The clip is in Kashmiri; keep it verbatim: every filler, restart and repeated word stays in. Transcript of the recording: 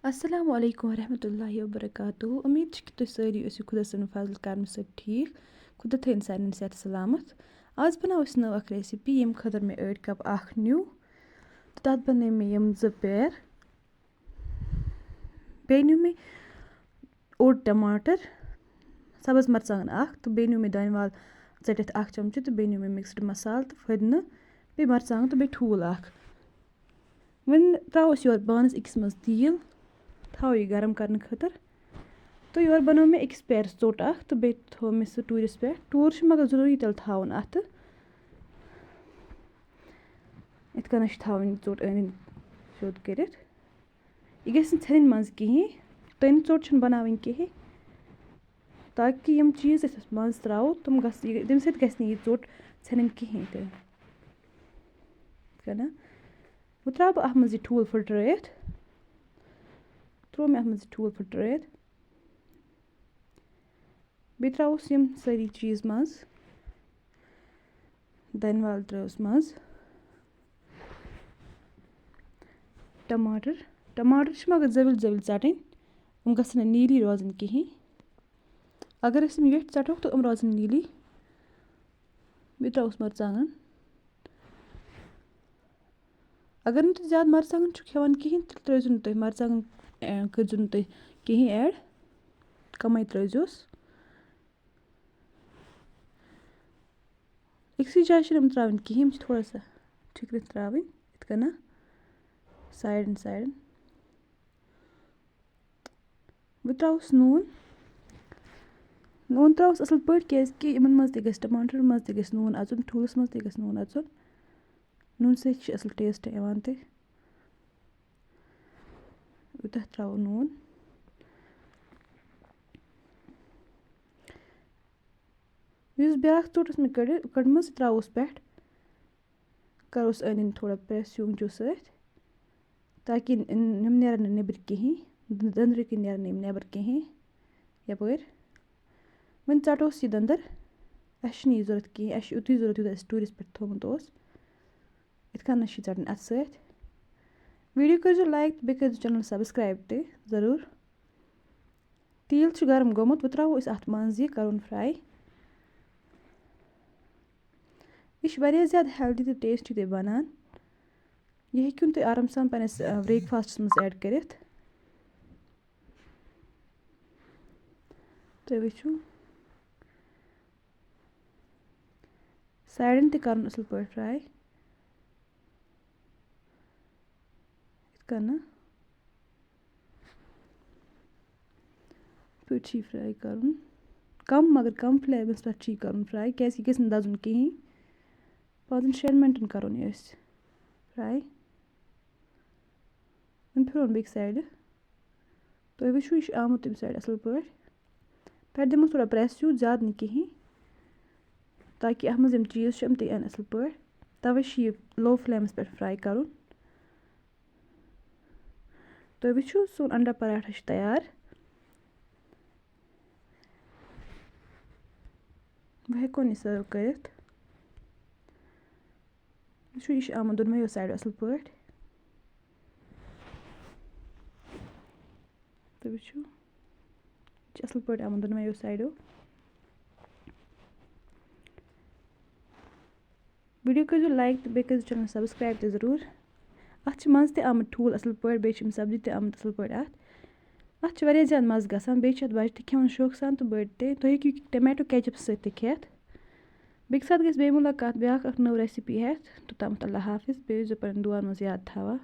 السلام علیکم ورحمۃ اللہ وبرکاتہ۔ امید چھِ کہِ تُہۍ سٲری ٲسِو خۄدا سٕنٛدِ فضلہٕ کرمہٕ سۭتۍ ٹھیٖک۔ خۄدا تھٲیِن سارنٕے صحت سلامت۔ آز بناوو أسۍ نٔو اکھ recipe، ییٚمہِ خٲطرٕ مےٚ أڑۍ کپ اکھ نیوٗ۔ تہٕ تتھ بنٲے مےٚ یِم زٕ پیر۔ بیٚیہِ نیوٗ مےٚ اوٚڑ ٹماٹر، سبٕز مرژٕوانٛگن اکھ، تہٕ بیٚیہِ نیوٗ مےٚ دانہِ ول ژٔٹِتھ اکھ چمچہٕ، تہٕ بیٚیہِ نیوٗ مےٚ mixed مسالہٕ تہٕ پھٔدنہٕ، بیٚیہِ مرژٕوانٛگن تہٕ بیٚیہِ ٹھوٗل اکھ۔ وۄنۍ ترٛاوو أسۍ یورٕ بانَس أکِس منٛز تیٖل، تھاوو یہِ گرم کرنہٕ خٲطرٕ۔ تہٕ یورٕ بنوو مےٚ أکِس پیرَس ژوٚٹ اکھ تہٕ بیٚیہِ تھوو مےٚ سُہ ٹوٗرِس پٮ۪ٹھ۔ ٹوٗر چھُ مگر ضروٗری تیٚلہِ تھاوُن اَتھٕ۔ یِتھ کٔنۍ چھِ تھاوٕنۍ یہِ ژوٚٹ أنٛدۍ أنٛدۍ سیوٚد کٔرِتھ۔ یہِ گژھِ نہٕ ژھٮ۪نٕنۍ منٛزٕ کِہیٖنۍ۔ تٔنۍ ژوٚٹ چھَنہٕ بناوٕنۍ کِہیٖنۍ، تاکہِ یِم چیٖز أسۍ اَتھ منٛز ترٛاوو، تِم گژھِ، یہِ، تَمہِ سۭتۍ گژھِ نہٕ یہِ ژوٚٹ ژھٮ۪نٕنۍ کِہیٖنۍ تہِ۔ یِتھ کٔنۍ۔ وۄنۍ ترٛاوٕ بہٕ اَتھ منٛز یہِ ٹھوٗل پھٕٹرٲیِتھ۔ ترٛوو مےٚ اَتھ منٛز یہِ ٹھوٗل پھٕٹرٲیِتھ۔ بیٚیہِ ترٛاووس یِم سٲری چیٖز منٛز۔ دَنہِ وَل ترٛٲوٕس منٛز۔ ٹماٹر۔ ٹماٹر چھِ مگر زٲوِل زٲوِل ژَٹٕنۍ۔ یِم گژھن نہٕ نیٖلی روزٕنۍ کِہیٖنۍ۔ اگر أسۍ یِم ویٚٹھۍ ژَٹوکھ تہٕ یِم روزن نیٖلی۔ بیٚیہِ ترٛاووس مرژٕوانٛگن۔ اگر نہٕ تُہۍ زیادٕ مرژٕوانٛگن چھِو کھٮ۪وان کِہیٖنۍ، تیٚلہِ ترٛٲیزیو نہٕ تُہۍ مرژٕوانٛگن، اے، کٔرۍزیو نہٕ تُہۍ کِہیٖنۍ add، کَمٕے ترٛٲیزیوس۔ أکسٕے جایہِ چھِنہٕ یِم ترٛاوٕنۍ کِہیٖنۍ، یِم چھِ تھوڑا سا ٹھِکرِتھ ترٛاوٕنۍ، یِتھ کٔنۍ سایڈَن سایڈَن۔ بہٕ ترٛاوَس نوٗن۔ نوٗن ترٛاوَس اَصٕل پٲٹھۍ، کیٛازِکہِ یِمَن منٛز تہِ گژھِ، ٹماٹرَن منٛز تہِ گژھِ نوٗن اَژُن، ٹھوٗلَس منٛز تہِ گژھِ نوٗن اَژُن۔ نوٗنہٕ سۭتۍ چھِ اَصٕل taste یِوان تہِ۔ یوٗتاہ ترٛاوو نوٗن۔ یُس بیٛاکھ ژوٚٹ ٲس مےٚ کٔڑِتھ، کٔڑمٕژ، سُہ ترٛاووس پٮ۪ٹھ۔ کَروس أنٛدۍ أنٛدۍ تھوڑا press ہیوٗ اَنٛگجو سۭتۍ، تاکہِ یِم نیرَن نہٕ نیٚبٕرۍ کِہیٖنۍ، دٔنٛدرٕ کِنۍ نیرَن نہٕ یِم نیٚبٕرۍ کِہیٖنۍ یَپٲرۍ۔ وۄنۍ ژَٹوس یہِ دٔنٛدٕر، اَسہِ چھُنہٕ یہِ ضوٚرَتھ کِہیٖنۍ، اَسہِ چھُ یُتُے ضوٚرَتھ یوٗتاہ اَسہِ ٹوٗرِس پٮ۪ٹھ تھوٚومُت اوس۔ یِتھ کٔنۍ چھِ ژَٹٕنۍ اَتھٕ سۭتۍ۔ Video کٔرۍزیو like تہٕ بیٚیہِ کٔرۍزیو channel subscribe تہِ ضروٗر۔ تیٖل چھُ گرم گوٚمُت، وۄنۍ ترٛاوو أسۍ اَتھ منٛز یہِ کَرُن fry۔ یہِ چھُ واریاہ زیادٕ healthy تہٕ tasty تہِ بَنان۔ یہِ ہیٚکِو تُہۍ آرام سان پنٛنِس، آ، breakfastَس منٛز add کٔرِتھ۔ تُہۍ وٕچھِو، سایڈَن تہِ کَرُن اَصٕل پٲٹھۍ fry۔ یِتھ کٔنۍ۔ یِتھ پٲٹھۍ چھِ یہِ fry کَرُن۔ کَم، مگر کَم flameَس پٮ۪ٹھ چھِ یہِ کَرُن fry، کیٛازِکہِ یہِ گژھِ نہٕ دَزُن کِہیٖنۍ۔ پانٛژَن شٮ۪ن مِنٹَن کَرُن یہِ أسۍ fry۔ وۄنۍ پھِرُن بیٚکہِ سایڈٕ۔ تُہۍ وٕچھِو، یہِ چھُ آمُت تَمہِ سایڈٕ اَصٕل پٲٹھۍ۔ پٮ۪ٹھٕ دِمو تھوڑا press ہیوٗ، زیادٕ نہٕ کِہیٖنۍ، تاکہِ اَتھ منٛز یِم چیٖز چھِ، یِم تہِ یِن اَصٕل پٲٹھۍ۔ تَوَے چھِ یہِ low flameَس پٮ۪ٹھ fry کَرُن۔ تُہۍ وٕچھِو، سون انڈا پراٹھا چھُ تیار۔ وۄنۍ ہٮ۪کون یہِ serve کٔرِتھ۔ وٕچھِو، یہِ چھُ آمُت دۄنوَیو سایڈو اَصٕل پٲٹھۍ۔ تُہۍ وٕچھِو، یہِ چھُ اَصٕل پٲٹھۍ آمُت دۄنوَیو سایڈو۔ Video کٔرۍزیو like تہٕ بیٚیہِ کٔرۍزیو channel subscribe تہِ ضروٗر۔ اَتھ چھِ منٛزٕ تہِ آمٕتۍ ٹھوٗل اَصٕل پٲٹھۍ، بیٚیہِ چھِ یِم سبزی تہِ آمٕتۍ اَصٕل پٲٹھۍ اَتھ۔ اَتھ چھِ واریاہ زیادٕ مَزٕ گژھان، بیٚیہِ چھِ اَتھ بَچہٕ تہِ کھٮ۪وان شوقہٕ سان تہٕ بٔڑۍ تہِ۔ تُہۍ ہیٚکِو یہِ tomato ketchup سۭتۍ تہِ کھٮ۪تھ۔ بیٚکہِ ساتہٕ گژھِ بیٚیہِ مُلاقات بیٛاکھ اَکھ نٔو recipe ہٮ۪تھ۔ توٚتامَتھ اللہ حافظ، بیٚیہِ ٲسۍزیو پَنٕنٮ۪ن دُعاہَن منٛز یاد تھاوان۔